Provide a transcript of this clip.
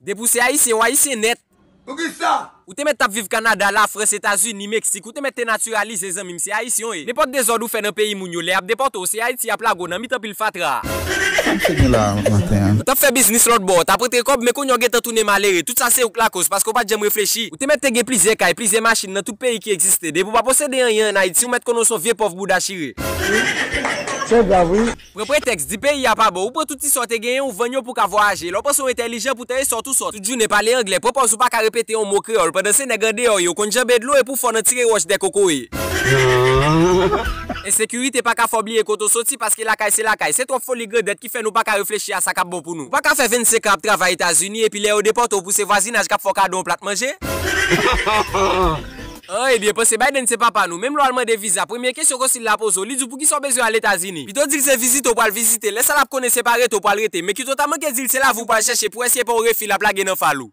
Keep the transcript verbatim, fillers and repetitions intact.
Depi w se ayisyen, w ayisyen nèt. Poukisa? Ou te mèt t ap viv Kanada, Lafrans, Etazini, Meksik, ou te mèt te natiralize, zanmi m, se ayisyen w ye. Nenpòt dezòd ou fè nan peyi moun yo, lè y ap depòte w, se Ayiti y ap lage w nan mitan pil fatra a. Sa m fè gen la maten an? Ou t ap fè biznis lòt bò, w t ap rantre kòb, men kounye a w gentan tounen malere. Tout sa se ou k lakoz, paske w pa t janm reflechi. Ou te mèt te gen plizyè kay, plizyè machin nan tout peyi ki egziste. Depi w pa posede anyen ann Ayiti, ou mèt konnen w se yon vye pòv bouda chire. Se grav, wi. Pran pretèks, di peyi a pa bon. Ou pran tout ti sa w te genyen, ou vann yo pou w ka vwayaje. Lè w panse w entèlijan, poutan e sòt ou sòt. Tout jounen pale anglè, pran pòz ou pa ka repete yon mo kreyòl, pandan se nèg andeyò yo konn janbe dlo epi w fò nan tire wòch dè kokoye. Ensekirite pa ka fè w bliye kote w soti, paske lakay se lakay. Se twòp foli grandèt ki fè nou pa ka reflechi a sa k ap bon pou nou. Ou pa ka fè vennsenk an ap travay Etazini, epi lè yo depòte w pou se vwazinaj k ap fè w kado yon plat manje. An, ebyen, panse Biden se papa nou. Menm lè w al mande viza, premye kesyon konsil la poze w, li di w poukisa w bezwen al Etazini. Pito di l se vizite w pral vizite. Lè sa l ap konnen se pa rete w pral rete. Men kit w ta manke di l se lavi w pral chèche pou wè si e pa yon refi l ap lage nan fal ou.